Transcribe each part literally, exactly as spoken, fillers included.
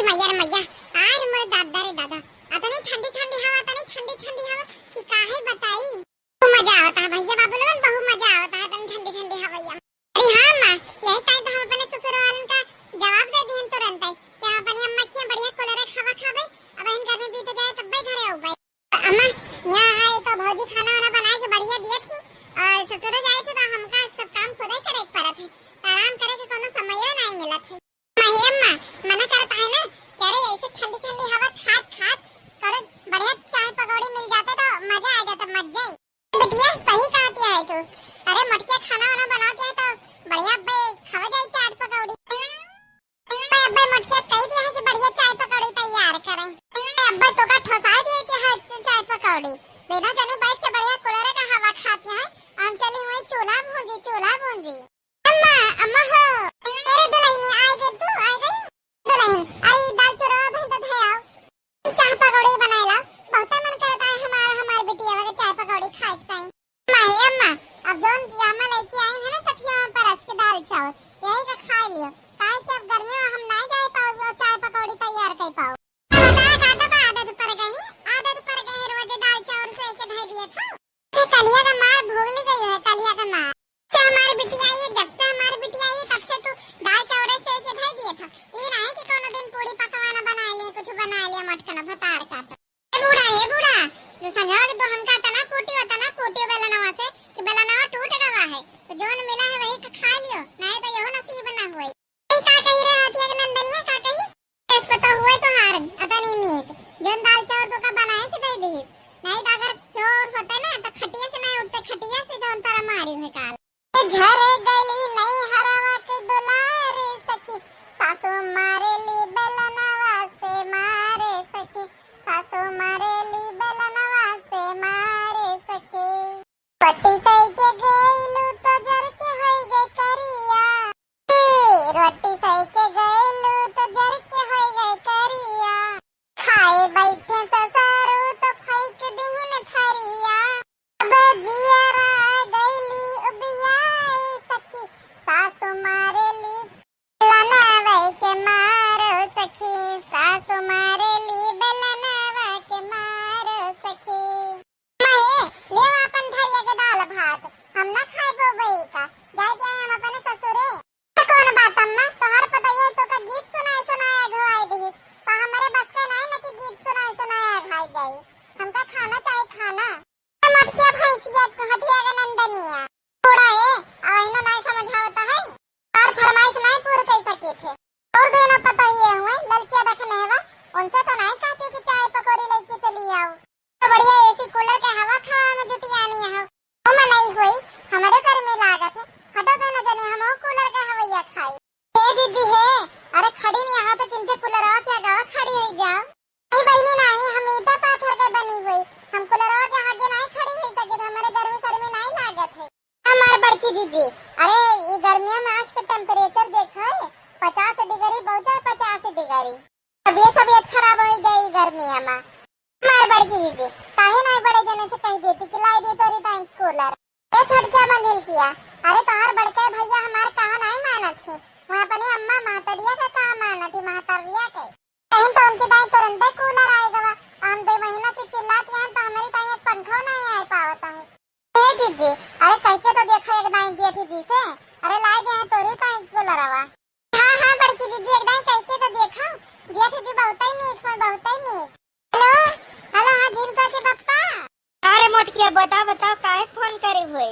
मैया रे मैया, आय रे मोरे दादा रे दादा, अतनी ठंडी ठंडी हवा, अतनी ठंडी ठंडी हवा कि काहे बताई। खूब मजा आवत है भैया बाबू लोगन, बहुत मजा आवत है अतनी ठंडी ठंडी हवैया में। अरे हाँ अम्मा, यही टाइम तो हम अपने ससुर वालन का जवाब दे दिहन तुरंत है कि हम अपनी अम्मा के यहाँ बढ़िया कूलर के हवा खाबे, अब एहन गर्मी बीत जाए तब्बे घरे अउबे। अम्मा, यहाँ है तो भौजी खाना वाना बनाए के बढ़िया दिए थी, और ससुर जाए थे तो हमका सब काम खुदे करे के पड़त है, तो आराम करे के कोनो समयो नहीं मिलत है। अम्मा, हे अम्मा, मना करत है ना, कि अरे ऐसे ठंडी ठंडी हवा खात खात करो, बढ़िया चाय पकौड़ी मिल जाते तो मजा आ जाता, मजा ही। बिटिया, सही कहती है तू। अरे मोटकिया खाना वाना बनाती है तो बढ़िया अब्बे खावा जाए चाट पकौड़ी। अब्बे, अब्बे मोटकिया कही दिया है कि बढ़िया चाय पकौड़ी तैयार करें। अब्बे तो का ठोसा दिए कि हाँ, चाय पकौड़ी। दोनों जने बैठ के बढ़िया कूलर का हवा खाती हैं। हम चली हुई चूल्हा भूंजी, चूल्हा भूंजी। अम्मा, अम्मा हो। अरे दुल्हनी, आ गई तू, आ गई? दुल्हन, आई दाल चूरमा बहिन तो धे आओ। चाय पकौड़ी बनाए ला, बहुते मन करता है हमार, हमार बिटिया के चाय पकौड़ी खाए के ताई। माही अम्मा, अब जौन बियाह में लइके आई है ना तठिया में परस के दाल चावल, यही का खा लियो, काहे कि अब गर्मी में हम नाई जाए पाओ और चाय पकौड़ी तैयार कर पाओ। अब बताए का तो आदत पड़ गई, आदत पड़ गई रोज दाल चावल से के धर दिए था। तो कलिया का मार भूल गई है, कलिया का मार। से हमारी बिटिया आई है, जब से हमारी बिटिया आई है, तब से तू दाल चावल से के धर दिए था। ये नहीं कि कोनो दिन पूरी पकवाना बना ले, कुछ बना ले, मटकना भतार का तो। ए बूढ़ा, ए बूढ़ा, जो संझवा के तो हमका तना कूटी हो, तना कूटी हो बेलनवा से कि बेलनवा टूट गवा है, तो जौन मिला है वही का खा लियो, नहीं तो यहो नसीब ना हुई। ई का कही रे हथिया के नंदनिया, का कही? इस पर तो हुए तो हार, अतनी नीक, जौन दाल चावल तो का बनाए के दे दी, नहीं तो अगर चोर होते ना तो खटिया से नहीं उठते, खटिया से जौन तारा मारी हुई काल। झर गली नैहरवा के दुलारे सखी, सासू मारेली बेलनवा से मारे सखी, सासू मारेली बेलनवा से मारे सखी। पट्टी सही के गईलू तो जर के होई गई करिया। ए, रोटी सही के गईलू तो जर के होई गई करिया। खाए बैठे ससुरू तो फेंक दिहिन थरिया। अब जियरा गईली उबियाए सखी, सासु मारेली बेलनवा के मारो सखी, सासु मारेली बेलनवा के मारो सखी। माए, ले अपन थरिया के दाल भात, हम ना खाए पउबे का, जाए के हम अपने ससुरे। कौन बात अम्मा, तोहर पतोहिया तो का गीत सुनाए सुनाए अघवाए दिहिस, पर हमरे बस के नाई न कि गीत सुनाए सुनाए अघाई जाई, हमका खाना चाही खाना। मोटकिया भैंसिया हथिया के नंदनिया। बूढ़ा है, अब इन्हें नाई समझावता है, और फरमाइश नाई पूर कर सके थे। और दोनों पतोहिए हुए, ललकिया दखनेवा, उनसे तो नाई कहती कि चाय पकौड़ी लेके चली आओ। तो बढ़िया एसी कूलर के हवा खावा में जुटियानी है। ओ मनई होई, हमरे घर में लागत है। हटो दोनों जने, हम ओ कूलर के हवैया खाई। ए दीदी हे, अरे खड़ी नहीं यहाँ तो किनके कूलरवा के आगवा खड़ी होई जाओ। नहीं बहिनी नहीं, हम ईटा पाथर के बनी हुई, हम कूलरवा के आगे नहीं खड़ी हुई सके, तो हमारे गर्मी सर्मी नहीं लागत है। हमार बड़की जीजी, अरे ई गर्मिया में आज के टेम्परेचर देखो, पचास डिग्री पहुँचा, पचास डिग्री। तबियत, तबियत खराब हो जाई गर्मिया में। हमार बड़की दीदी, काहे नाई बड़े जने से कह देती कि लाई दे तोरी ताई कूलर। ए छोटकिया बंझिलकिया, अरे तोहार बड़के भैया हमार कहा नाई मानत ही, वहाँ अपनी अम्मा महतरिया के कहा मानत ही, महतरिया के। कहीं तो उनकी ताई तुरंते कूलर आए गवा, हम दो महीना से चिल्लात यहाँ तो हमारी ताई एक पंखा नाई आए पावत है। ए जीजी, अरे कह के तो देखो एक दाई जेठ जी से, अरे लाई दे हैं तोरी ताई कूलरवा। हाँ, हाँ, बड़की जीजी, एक दाई कह के तो देखो, जेठ जी बहुतै नीक होय, बहुतै नीक। हेलो, हेलो, हाँ, झिनका के पप्पा। अरे मोटकिया, बताओ, बताओ, काहे फोन करे हुए?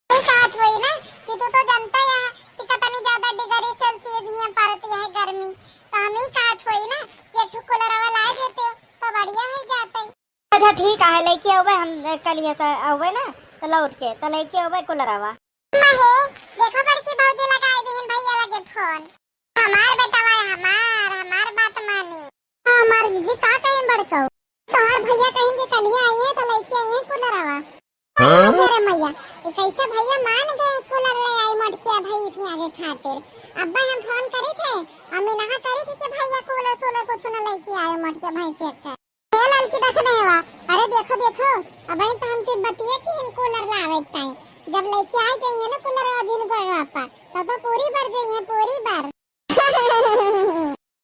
ई कहत हुई ना कि तू तो जानता है कि कितनी ज्यादा डिग्री सेल्सियस यहाँ पड़ती है गर्मी, तो हम ई कहत हुई ना कि एक ठो कूलरवा लाई देते हो तो बढ़िया हो जाते। अच्छा ठीक है, लेके आवे हम, ए, कलिया से आवे ना, तो लौट के, तो लेके आवे कूलरवा। अम्मा हे, देखो बड़की भौजी लगाए दीहिन भैया लगे फोन। हमार बेटवा है, हमार, हमार बात मानी। हाँ, हमार जीजी का कहें बड़कऊ? तोहार भैया कहें कि कलिया आई है, तो लेके आई है कूलरवा। हाँ? अरे रे मैया, ये कैसे भैया मान गए कूलर ले आई मोटकिया भैंसिया के खातिर। अब्बा हम फोन करे थे, अम्मी नहा करे थे कि भैया कूलर सूलर कुछ न लेके आए मोटकिया भैंसिया के। ए ललकी दखनेवा, अरे देखो, देखो, अबहिं तो हमसे बतिया कि हम कूलर लावे के ताई। जब लेके आ जाइए ना कूलर और झिनका पापा, तब तो पूरी बर जाइए, पूरी बर।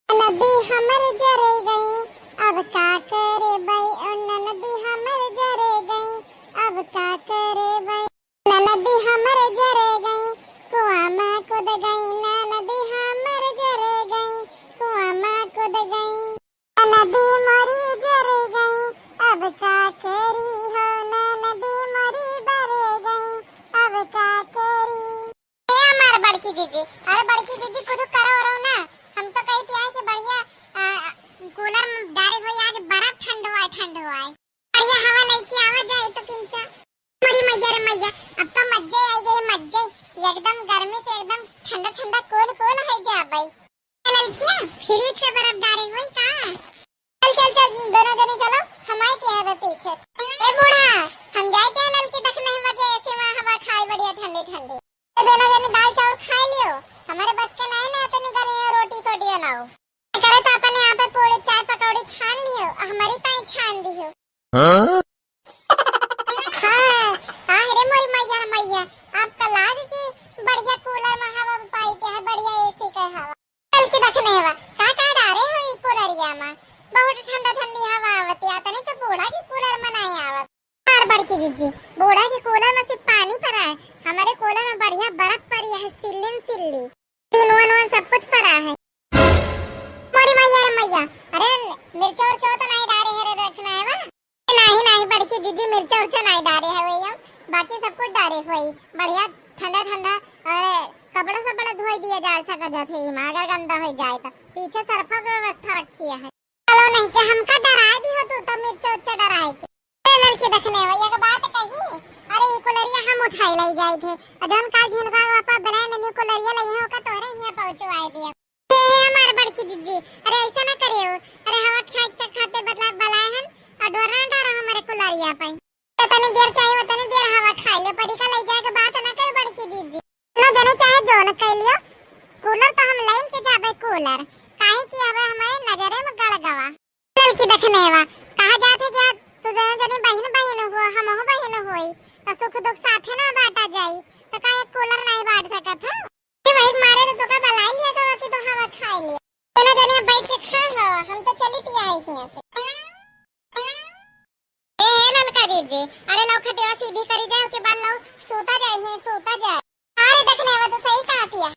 नदी हमर जरे गई, अब का करे बई, ओ ननदी हमर जरे गई, अब का करे बई। ननदी हमर जरे गई, कुआं में कूद गई, ननदी हमर जरे गई, कुआं में कूद गई। ननदी मोरी जरे गई, अब का करी हो, ननदी मोरी बरे गई, अब का करी। ए हमार बड़की दीदी, अरे बड़की दीदी, कुछ करो रो ना। हम तो कहती है कि बढ़िया, आ, कूलर में डारे हुए, आज बर्फ ठंड हुआ है, ठंड हुआ है। बढ़िया हवा लेके आवा जाए तो किंचा। अरे मैया रे मैया, अब तो मज्जे आ गए, मज्जे। एकदम गर्मी से एकदम ठंडा ठंडा कूल कूल है जा भाई। ललकिया, फ्रिज के बर्फ डारे हुई का? चल चल चल, दोनों जने चलो, हम आए थे हवे पीछे। ए बूढ़ा, हम जाए थे नल के दखने हवा के, ऐसे वहाँ हवा खाए बढ़िया ठंडी ठंडी। तो दोनों जने दाल चावल खा लियो, हमारे बस के नहीं ना इतनी गर्मी में रोटी सोटी बनाओ। करे तो अपने आप पे पूरे चाय पकौड़ी छान लियो, हमारी ताई छान दियो। हाँ? हाँ, हाँ, अरे मोरी मैया रे मैया, आपका लाग की बढ़िया कूलर में हवा पाई के है, बढ़िया एसी का हवा। चल के दखने हवा, का का डारे हो ई कूलरिया में? बहुत ठंडा ठंडी हवा आवत या, तनी तो बूढ़ा की कूलर में नहीं आवत। हमार बड़की जीजी, बूढ़ा की कूलर में सिर्फ पानी परा है, हमारे कूलर में बढ़िया बर्फ परी है, सिल्लिन सिल्ली। टीन वन वन सब कुछ परा है। मोरी मैया रे मैया, अरे मिर्चा उर्चा तो नहीं डारे है रे, रखना है वा? नहीं नहीं बड़की जीजी, मिर्चा उर्चा नहीं डारे है वही हम, बाकी सब कुछ डारे हुई, बढ़िया ठंडा ठंडा। अरे कपड़ा सब बड़ा धोई दिया जा सका जाते ही माँ, अगर गंदा हो जाए तो पीछे सरफा की व्यवस्था रखी है। चलो नहीं के हमका डराए दी हो तू तो मिर्चा उर्चा डराए के। ए लड़की दखने हो, एक बात कही, अरे ई कुलरिया हम उठाई लाई जाए थे, और जौन काल झिनका पापा ब्रांड न्यू कुलरिया लाई हो का तोहरे हिया पहुँचवाए दिया। ए हमार बड़की जीजी, अरे ऐसा ना करियो, अरे हवा खाए के खातिर बदला बलाए हन, और डोरा ना डारो हमारे कुलरिया पे। तो तनी देर चाहे वो तनी देर हवा खाए ले, पड़ी का ले जाए के बात ना कर बड़की जीजी। ना जने चाहे जो न कह लियो, कूलर तो हम लाइन के जाबे कूलर, काहे कि अब हमारे नजरे में गड़ गवा। ललकी दखने हवा, कहा जात है क्या? तू दोनों जने बहिन बहिन हो, हमहू बहिन होई, तो सुख दुख साथे ना बांटा जाई, तो का एक कूलर नहीं बांट सकत है? कि वही मारे तो तोका बलाई लिया गवा कि तो हवा खाए लिया। दोनों जने बैठ के खा लो, हम तो चली पिया है यहाँ से। ए, ए ललका जीजी, अरे लाओ खटिया सीधी करी जाए, उसके बाद लाओ सोता जाए, ही सोता जाए। अरे दखने हवा तो सही कहा पिया।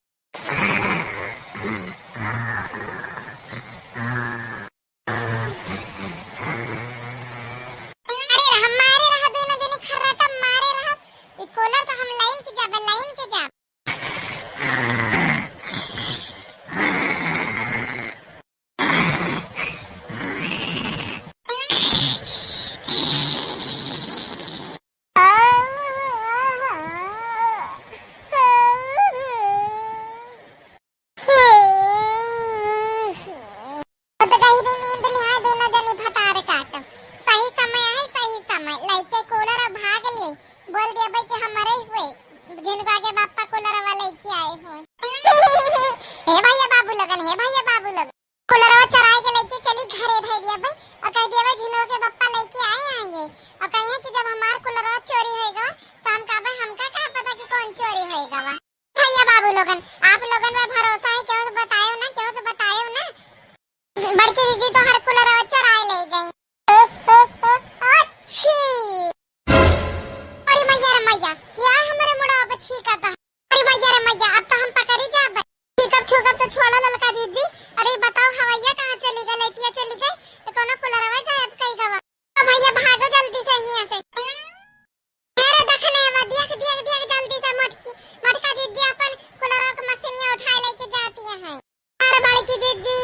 अरे रहा, मारे रहा, दोनों जने खर्राटा मारे रहा। ई कूलर तो हम लाइन के जाबे, लाइन के जाबे। तो गहरी नींद लिहा, दोनों जने भतार काट। सही समय है, सही समय। लइके कूलर भाग ले। बोल दिया भाई कि हमारे ही हुए। झिनका के बापा कूलर वाला लेके आए हुए। हे भैया बाबू लोगन, हे भैया बाबू लोगन। कूलरवा चराए के लेके चली घरे धइ दिया भाई। और कह दिया भाई झिनका के बापा लेके आए आएंगे। और कहिए कि जब हमार कूलरवा चोरी होएगा, तो हम कहबे हमका का पता कि कौन चोरी होएगा वा। भैया बाबू लोगन, आप लोगन में भरोसा है, केहू से बतायो ना, केहू से बतायो ना। बड़की जीजी तोहर कूलरवा चुराए ले गई। अच्छी। अरे मैया रे मैया, क्या हमारे मुड़वा पे छींकता है? अरे मैया रे मैया, अब तो हम पकड़ी जाबे। छींकब छूकब तो छोड़ो ललका जीजी। अरे बताओ हवैया कहाँ चली गई, लइटिया चली गई, तो कोनो कूलरवा गायब कई गवा। ओ भैया भागो जल्दी से हियां से। अरे दखने हवा, देख, देख, देख, जल्दी से मोटकी, मोटका जीजी अपन कूलरवा के मशीनिया उठाए लेके जाती है। अरे बड़की जीजी,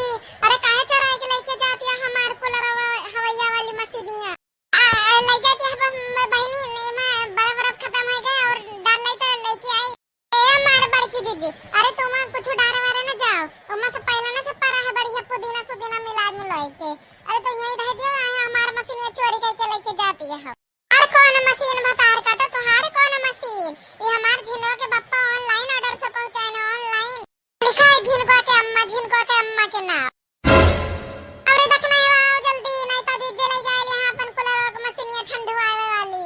अरे काहे चोराए के लेके जाती है हमार कूलरवा, हवैया वाली मशीनिया? आ, आ, ले जाती है ब-, म-, बहिनी, एमा बर्फ वर्फ खत्म हो गया और डाल लाई तो लेके आई। ए हमार बड़की जीजी, अरे तुम कुछ डारे वारे ना जाओ, ओमा से पहले ना से परा है बढ़िया पुदीना सुदीना मिला मिलोए के। अरे तो यही रह दियो, आए हमार मशीनिया चोरी करके लेके जाती है। और कौन मशीन भतार काटा, तोहार कौन मशीन? ये हमार झिनवा के बप्पा online order से पहुँचाए ना, online। लिखा है झिनवा के अम्मा, झिनवा के अम्मा के नाम। अरे दखना हवा, आओ जल्दी, नहीं तो जीजे ले जाए यहाँ अपन कूलर के मशीनिया ठंडू आवे वाली।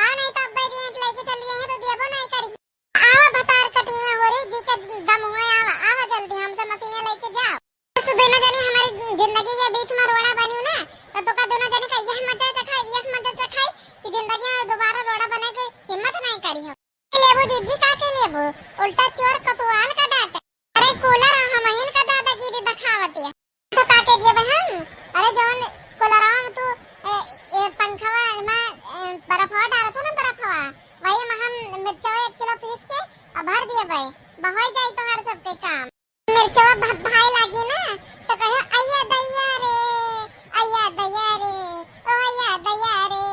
आओ नहीं तो अब रेंट लेके चल गए हैं तो देबो नहीं करी। आवा भतार कटिया हो रे, जी के दम हुए, आवा, आवा जल्दी हमसे मशीनिया लेके जाओ। बस दोनों जने हमारी जिंदगी बीच में रोड़ा बनियो ना, तो तोका दोनों जने का यह मजा चखाई, यह मजा चखाई कि जिंदगी में दोबारा रोड़ा बने के हिम्मत नहीं करिहो। लेबू जीजी, का के लेबू? उल्टा चोर कोतवाल का डांटे। अरे कूलर हमहिन का दादागिरी दिखावतिया। तो का के दिए बहन? अरे जौन कूलरवा में तू, ए, ए, पंखवा में, ए, बर्फवा डालत हो ना, बर्फवा, वही में हम मिर्चवा एक किलो पीस के और भर दिए भाई, बहोई जाई तोहार सबके काम। मिर्चवा भ-, भाई लागी ना, तो कहे, "अय्या दैया रे, अय्या दैया रे, ओ अय्या दैया रे,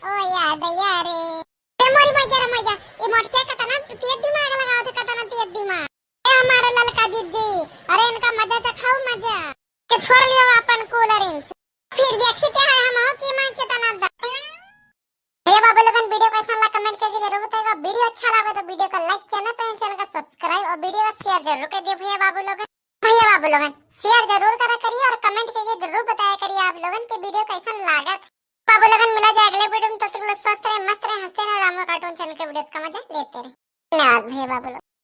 ओ अय्या दैया रे।" ए मोरी मैया रे मैया, ई मोटकिया कतना तेज दिमाग लगावत है, कतना तेज दिमाग। ए हमारे ललका जीजी, अरे इनका मजा चखाओ मजा। के छोड़ लियो अपन कूलर इनसे। फिर देखी क्या है हम हो की माँ कितना द-, भैया बाबू लोगन, वीडियो कैसन लगा कमेंट करके जरूर बताइएगा। वीडियो अच्छा लगे तो वीडियो को लाइक, चैनल पे चैनल का सब्सक्राइब और वीडियो को शेयर जरूर कर दियो भैया बाबू लोगन। भैया बाबू लोगन शेयर जरूर करा करिए और कमेंट करके जरूर बताया करिए आप लोगन के वीडियो कैसन लागत। बाबू लोगन मिला जाए अगले वीडियो में, तब तक लोग स्वस्थ रहे, मस्त रहे, हंसते रहे और रामू कार्टून चैनल के वीडियोस का मजा लेते रहे। धन्यवाद भैया बाबू लोग।